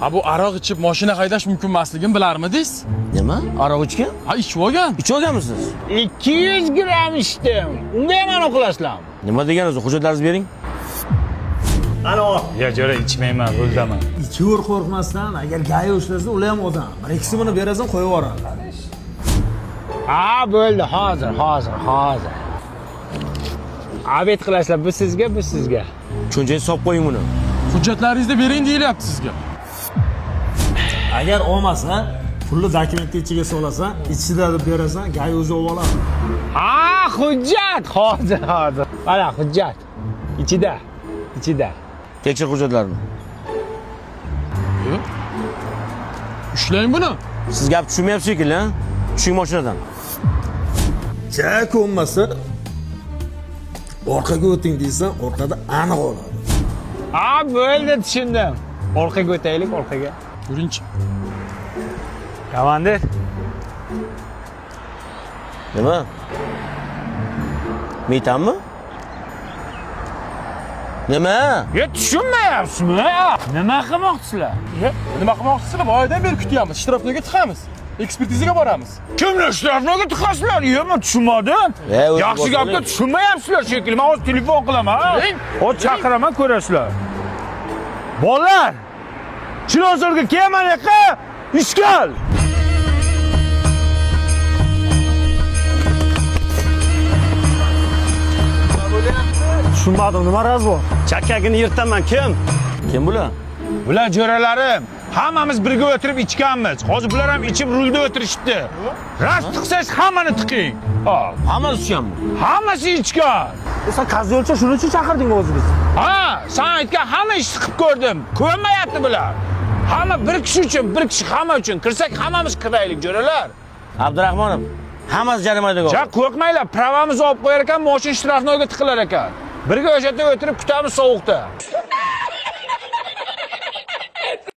Ha, bu aroq ichib mashina haydash mumkin emasligini bilarmidingiz? Nima? Aroq ichgan? Ha, ichib olgan. Ichib olganmisiz? 200 gramm ichdim. Unga ham anaqa qilasizlarmi? Nima degan o'zi? Hujjatlaringizni bering. Ya jo'ra, ichmayman, ruldaman. Ichaver qo'rqmasdan, agar GAI ushlasa, ular ham odam. Bir ikkisi buni berasan, qo'yib yuboradi. Ha, bo'ldi, hozir, hozir, hozir. Obed qilasizlar, bu sizga, bu sizga. Cho'nchakka solib qo'ying buni. Hujjatlaringizni bering deyilyapti sizga. Agar olmasa, pulni dokumentni ichiga solasan, ichida deb berasan, GAI o'zi olib oladi. Ha, hujjat, hozir, hozir. Mana hujjat. Ichida, ichida. Tekshir hujjatlarni. Ushlang buni. Siz gap tushunmayapsiz shekilli, ha? Tushing mashinadan. Ja ko'nmasa, orqaga o'ting deysan, orqada aniq oladi. Ha, bo'ldi, tushundim. Orqaga o'taylik, orqaga. Yuringchi. Komandir, Nima? Metanmi? Nima? Ya tushunmayapsizmi? Nima qilmoqchisizlar? Nima qilmoqchisizlar? Boyadan beri kutyapmiz. Shtrafnoyga tiqamiz. Ekspertizaga boramiz. Kimni shtrafnoyga tiqasizlar? Yo'q, men tushunmadim. E, o'zi Yaxshi bosib gapga oling. tushunmayapsizlar shekilli. Men hozir telefon qilaman. Hozir chaqiraman, ko'rasizlar. Bolalar! Chilonzorga kelman yoqqa, ishkal. Tushunmadim, nima razvo? Chakkagini yirtaman, kim? Kim bular? Bular jo'ralarim. Hammamiz birga o'tirib ichganmiz. Hozir bular ham ichib rulda o'tirishibdi. Rast tiqsangiz hammani tiqing. Ha, Hammasi ichganmi? hammasi ichgan. Sen kazyolcha shuning uchun chaqirding o'zi bizni. Ha, sen aytgan hamma ishni qilib ko'rdim. Ko'nmayapti bular. Hamma bir kishi uchun, bir kishi hamma uchun. Kirsak hammamiz kiraylik, jo'ralar. Abdurahmonov, hammasi jarimaga. Ja, qo'rqmanglar, pravamizni olib qo'yar ekan, mashina shtrafnoyga tiqilar ekan. Birga o'sha yerda o'tirib kutamiz sovuqda.